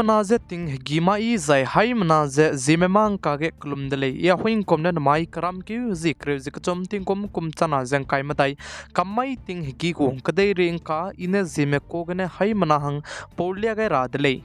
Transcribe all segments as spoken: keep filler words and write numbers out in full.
Na ze ting hegî mai zai haimena ze Zeme mangka ge kelum de lei. I Ahuingkum ne namai keramkeu zi kereu ze kechum tingkum kum chana ze ngkai medai kam mai ting hegî gu kedei ringka i ne Zeme ka gene haimena hang paulia gai ra de lei.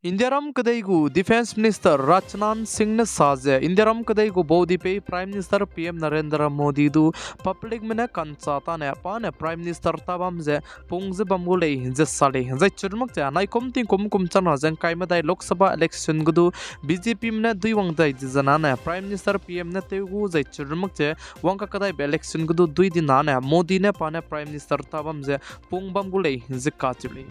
Indiaram kedei gu Defence Minister Rajnath Singh ne sa ze, Indiaram kedei gu baudipei Prime Minister P M Narendra Modi du publicme ne kancha tane pa ne Prime Minister ta bam ze pung ze bam gu lei ze sa lei. Zai chirmak ze naikum tingkum kum chana ze ngkai medai Lok Sabha election gu du B J Pme ne dui wang dai di zena ne Prime Minister P M ne tew gu zai chirmak ze wang kakadaibe election gu du dui di na ne Modi ne pa ne Prime Minister ta bam ze pung bam gu lei ze kacheu lei.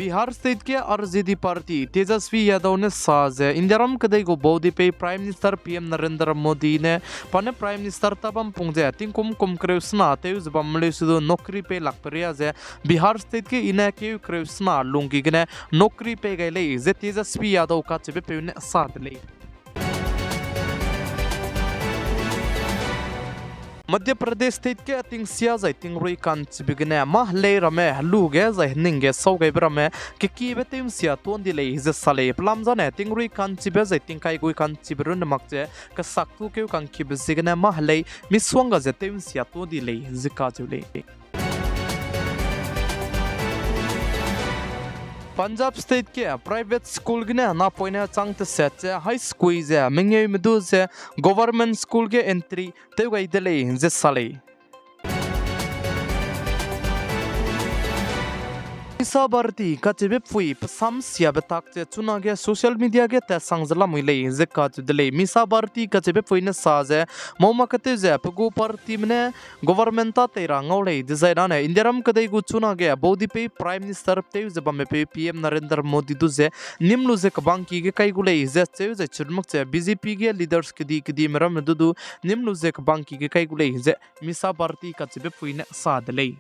Bihar State ge R J D party Tejaswi Yadav ne sa ze Indiaram kedei gu baudipei Prime Minister P M Narendra Modi ne pa ne Prime Minister ta bam pung ze tingkum kum kereu sena tew ze bam leu se du nokri pei lakpe ria ze Bihar State ge i ne keu kereu sena lungki gene nokri pei gai lei ze Tejaswi Yadav kacheubepeu ne sa de lei. Madhya Pradesh State ge tingsia zai tingrui ka'nchibe gene mâ helei ramme helu ge zai hening ge sau gaibe ramme kekiebe tew'nsia tuâ ’ndi lei ze sa lei. Pelam zane tingrui ka'nchibe zai tingkai gui ka'nchibe runne mak ze kesak tukeu ka'ngkibe ziegene mâ helei misongga ze tew'nsia tuâ ’ndi lei ze kacheu lei. Punjab State ge private school gene napoine chang teset ze haiskui ze mengeume du ze government school ge entry tew gai de lei ze sa lei. Misa Bharti kacheube pui pe samsiabe tak ze chunage social media ge tatsang ze lamui lei ze kacheu de lei. Misa Bharti kacheube pui ne sa ze, mâ-mâ ketew ze pe gu partyme ne government tâ tei ra ngau lei dezai nane Indiaram kedei gu chunage baudipei Prime Minister tew ze bammepeu P M Narendra Modi du ze nîm lu ze kebangki ge kai gu lei ze cheu zai chirmak ze B J P ge leaders kedi kedime ramme du du nîm lu ze kebangki ge kai gu lei ze Misa Bharti kacheube pui ne sa de lei.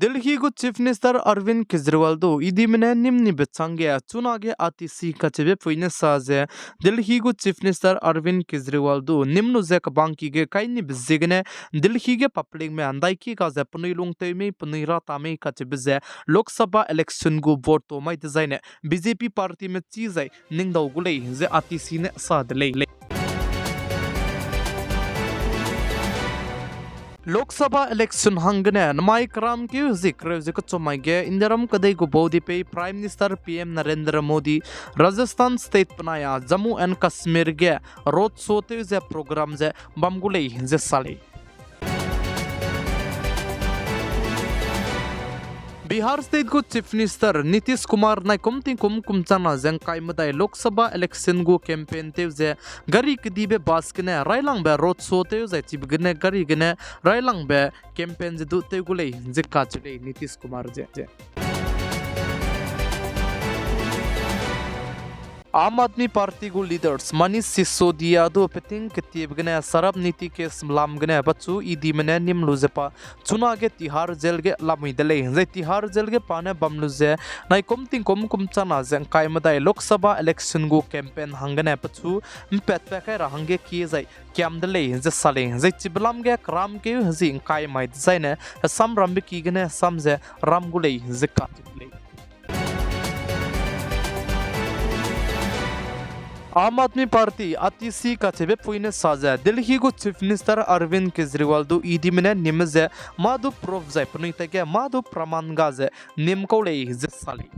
Delhi gu Chief Minister Arvind Kejriwal du EDme ne nîm nibe chângge chunage R T C kacheube pui ne sa ze, Delhi gu Chief Minister Arvind Kejriwal du nîm lu ze kebangki ge kai nibe ziegene Delhi ge publicme ’ndaiki ga ze penui lungtew mei penui rata mei kacheube ze Lok Sabha election gu vote to mai dezaine B J P partyme chî zai ningdau gu lei ze R T C ne sa de lei. Lok Sabha election hanggene namai keramkeu hezie kereu ze kechum mai ge Indiaram kedei gu baudipei Prime Minister P M Narendra Modi Rajasthan State penai â Jammu and Kashmir ge road show tew ze program ze bam gu lei ze sa lei. Bihar State gu Chief Minister Nitish Kumar naikum tingkum kum changna ze ngkai medai Lok Sabha election gu campaign tew ze gari kedibe bus gene railangbe road show tew zai chibe gene gari gene railangbe campaign ze du tew gu lei ze kacheu lei Nitish Kumar ze. Aam Aadmi Party gu leaders Manish Sisodia du peting ketiebe gene Sharab Niti case lam gene pechu EDme ne nîm lu ze pa chunage Tihar jail ge lamui de lei. Zai Tihar jail ge pa ne bam lu ze naikum tingkum kum changna ze ngkai medai Lok Sabha election gu campaign hanggene pechu mpatpat kai ra hangge kie zai kiam de lei ze sa lei. Zai chibe lam ge keramkeu hezie ngkai mai dezaine hesam rambe ki gene hesam ze ram gu lei ze kacheu lei. Aam Aadmi Party, A T C kacheube pui ne sa ze Delhi gu Chief Minister Arvind Kejriwal du EDme ne nîm ze mâ du proof zai penui taige mâ du praman ga ze nîm kau lei ze sa lei.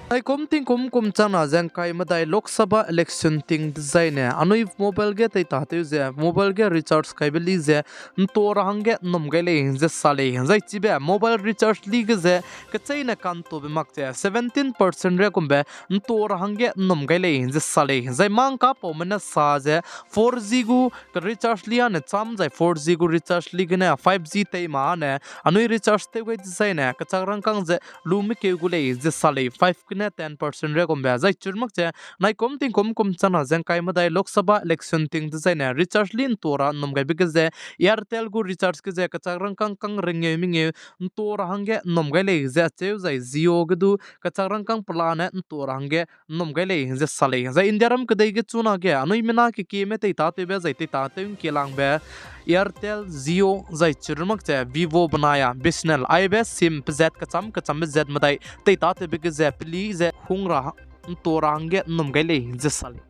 Naikum tingkum kum changna ze ngkai medai Lok Sabha election ting dezaine anui mobile ge teitatew ze mobile ge recharge kaibe li ze nto ra hangge nnum gai lei ze sa lei. Zai chibe mobile recharge li ge ze kecheîne kantobe mak ze seventeen percent riagumbe nto ra hangge nnum gai lei ze sa lei. Zai mangkapaume ne sa ze four G gu recharge li âne cham zai four G gu recharge li gene five G tei ma âne anui recharge tew gai dezaine kechak rangkâng ze lumekeu gu lei ze sa lei. Five ne ten percent riagumbe zai chirmak ze, naikum tingkum kum chana ze ngkai medai Lok Sabha election ting dezaine recharge li ntua ra nnum gaibe ge ze, Airtel gu recharge ge ze kachak rangkâng kang rengeu mengeu ntua ra hangge nnum gai lei ze acheu zai Jio ge du kachak rangkâng pelane ntua ra hangge nnum gai lei ze sa lei. Zai India ram kedei ge chunage anui mina kekieme teita tewbe zai teita tew ngkielangbe Airtel, Jio, zai chirmak ze Vivo benai a BSNL aibe sim pezat kecham kechambe zat medai teita tewbe ge ze peli ze hung ra ntua ra hangge nnum gai lei ze sa lei.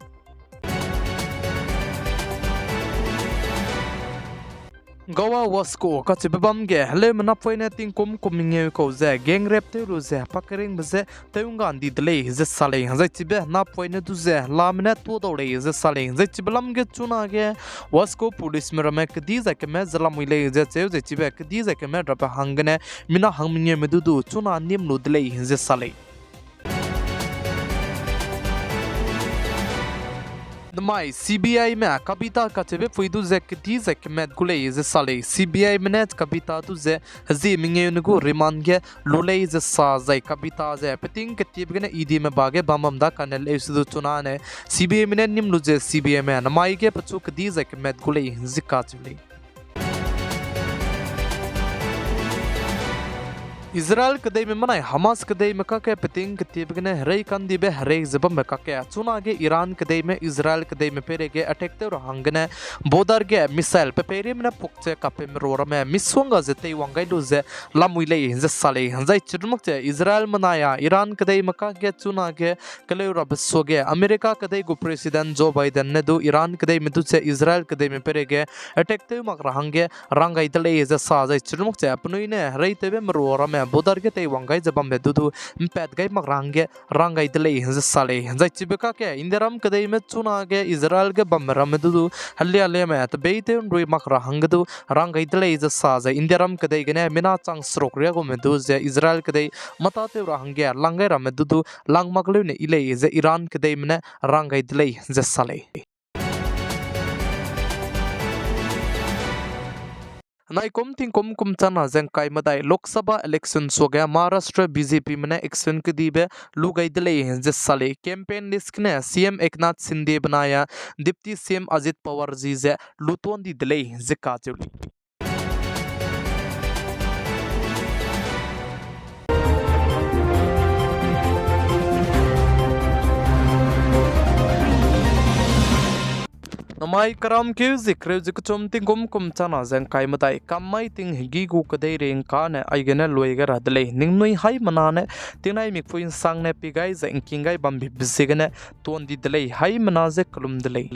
Goa Wasko kacheube bam ge heleume napoine tingkum kum mengeu kau ze gang rape tew lu ze pakeringbe je tew ngga ndi de lei ze sa lei. Zai chibe napoine du ze lame ne tuâ dau lei ze sa lei. Zai chibe lam ge chunage Wasko policeme ramme kedi zai keme ze lamui lei ze cheu zai chibe kedi zai keme rabe hanggene mina hang mengeume du du chuna nim lu de lei ze sa lei. Namai CBIme Kavita kacheube pui du ze kedi zai kemat gu lei ze sa lei. CBIme ne Kavita du ze hezie mengeu ne gu remand ge lu lei ze sa zai Kavita ze peting ketiebe gene EDme ba ge bam bam da kane leu se du chunane CBIme ne nim lu ze CBIme namai ge pechu kedi zai kemat gu lei ze kacheu lei. Israel kedeime benai Hamas kedeime kakge peting ketiebe gene herei kandibe herei ze bambe kakge chunage Iran kedeime Israel kedeime peireige attack tew ra hanggene border ge missile pe peirime ne puk ze kapeime ru ramme misongga ze teiwang gai lu ze lamui lei ze sa lei. Zai chirmak ze Israelme benai a Iran kedeime kakge chunage keleu rabe suage America kedei gu President Joe Biden ne du Iran kedeime du ze Israel kedeime peireige attack tew mak ra hangge rang gai de lei ze sa zai chirmak ze penui ne hereitewbe meru ramme border ge teiwang gai ze bambe du du mpat gai mak ra hangge rang gai de lei ze sa lei. Zai chibe kakge India ram kedeime chunage Israel ge bambe ramme du du helia liame tebeitew nrui mak ra hangge du rang gai de lei ze sa zai India ram kedei gene mina chang seruk riagume du ze Israel kedei mâtâtew ra hangge lang gai ramme du du lang mak leu ne yi lei ze Iran kedeime ne rang gai de lei ze sa lei. Naikum tingkum kum chana ze ngkai medai Lok Sabha election suage Maharashtra BJPme ne action kedibe lu gai de lei ze sa lei. Campaign list gene CM Eknath Shinde benai a Deputy CM Ajit Pawar ji ze lu tuâ ndi de lei ze kacheu lei. Namai keramkeu zie kereu ze kechum tingkum kum chana ze ngkai medai kam mai ting hegî gu kedeirei ngkane aigene lui gai ra de lei. Ningnui haimena ne tingnai mikpui nsang ne pi gai zai ngking gai bambe ziegene tuâ ndi de lei, haimena je kelum de lei.